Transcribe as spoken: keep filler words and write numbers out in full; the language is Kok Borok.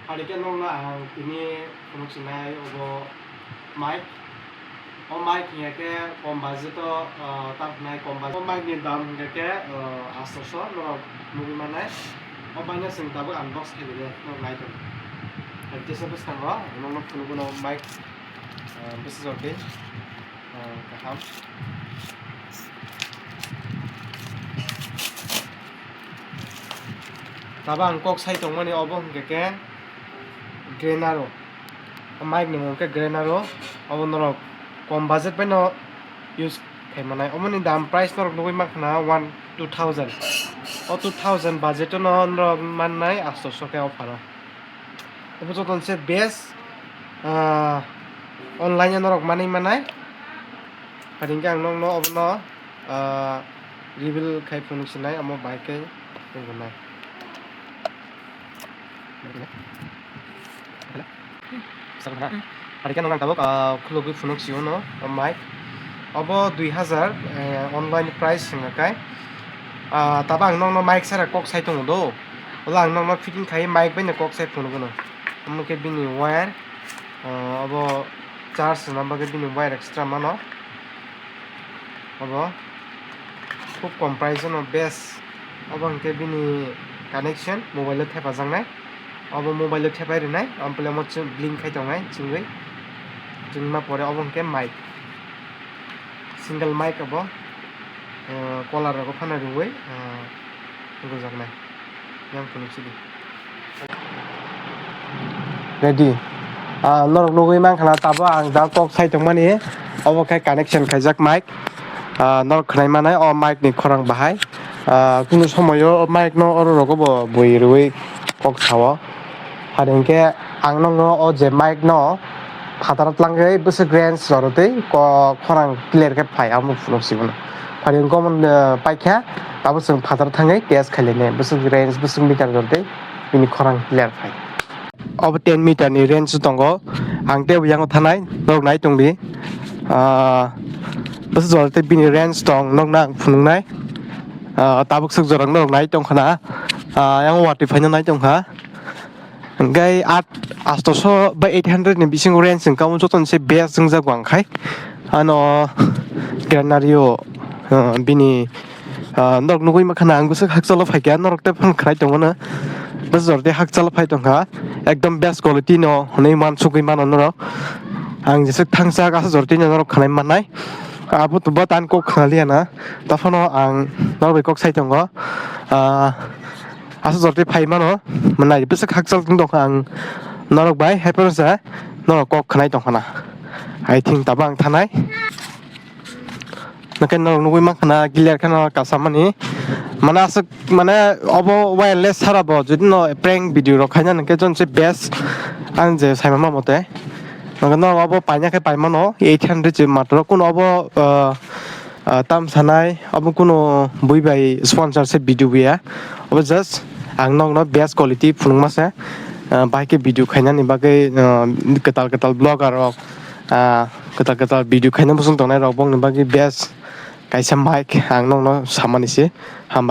Ari khe nokno ang tini phunuk sinai obo mic. O mic hinkhe kom budget o, ah, tamo hinai kom budget. O mic ni dam hinkhe, ah, astoso norok nugwi mannai. O mic no chwng tabuk unbox khailai de, norok nai tong. Tei teisa bwskango nokno phunukgo no mic, ah, bwsajagwi, ah, kaham. Tabo ang kok sai tongmani obo hinkhe khe Grenaro. O mic ni mung khe Grenaro. Obo norok kom budget bai no use khai manai. Omo ni dam price norok nugwi mankha na one, two thousand. O two thousand budget no norok mannai astoso khe offer o. Obo joto se best, ah, online o norok manwi manai. Pharing khe ang nokno obono, ah, reveal khai phunuk sinai omo bai khe tongkha nai. Pharing khe nokno ang tabuk, ah, khulugwi phunuk sio no o mic. Obo dui hazar, eh, online price wngkha kai. Ah, tabo ang nokno mic sara kok sai tongo do. Ola ang nokno fitting khai mic bai no kok sai phunuk no. Omo khe bini wire, ah, obo charge rwna bagwi bini wire extra mano. Obo khub kom price no best. Obo hinkhe bini connection mobile o thepajaknai. Obo mobile o thepai rwnai. Omo pore omo chwng blink khai tongnai chwngwi. Chwngma pore obo hinkhe mic. Single mic obo, ah, collar rogo phano rwui, ah, rwjaknai. Yang phunuk sidi. Ready. Ah, norok nugwi mankha na tabo ang da kok sai tongmani. Obo khe connection khaijak mic. Ah, norok khwnai manai o mic ni khorang bahai. Ah, kunu somoyo o mic no oro rogo bo bui rwui kok sao. Hari hinkhe ang nokno o je mic no phataro tlangwi bwswk range rw twi ko khorang clear khe phai amo phunuk sibino. Hari hinkhe omo, eh, paikha abo chwng phataro thangwi test khailai nai bwswk range bwswk meter rw twi bini khorang clear phai. Obo ten meter ni range tongo. Ang tei bo yango thanai norok nai tongdi. Ah, bwswk jora tei bini range tong nokno ang phunuknai. Ah, tabuk swk jora norok nai tongkha na. Ah, yang watwi phaina nai tongkha. Hingke at, astoso ba eight hundred ni bisingo range wngkha, omo joto ni se best wngjago ang khai. Ano Grenaro, ah, bini, ah, norok nugwi mankha na ang bwswk hakchalo phaikha, norok tei phano khwnai tongmano. Bwswk jora tei hakchalo phai tongkha, ekdom best quality no hwnwi mansugwi mano norok. Ang jeswk thangsa asa jora tei norok khwnai mannai. Abo to bo tan kok khwnaliya na, tei phano ang norok bai kok sai tongo. Ah, Asa jora tei phai mano, mwnai bwswk hakchal wng tongkha ang norok bai, hai phano sa norok kok khwnai tongkha na. I think tabuk ang thanai. Nokhe norok nugwi mankha na clear kheno kasamani. Mane aswk, mane obo wireless sara bo jodi no prank video rok khaina nokhe jon se best ang je saimama mote. Nokhe norok obo paina khe paimano eight hundred se matro kuno obo, ah, ah, tam sanai obo kuno bui bai sponsor se video ya. Obo just ang nokno best quality phunukma se, ah, bahai khe video khainani bagwi, ah, kwtal kwtal vlogger rok, ah, kwtal kwtal video khaina muchung tongnai rok bongni bagwi best kaisa mic ang nokno samani se hambai.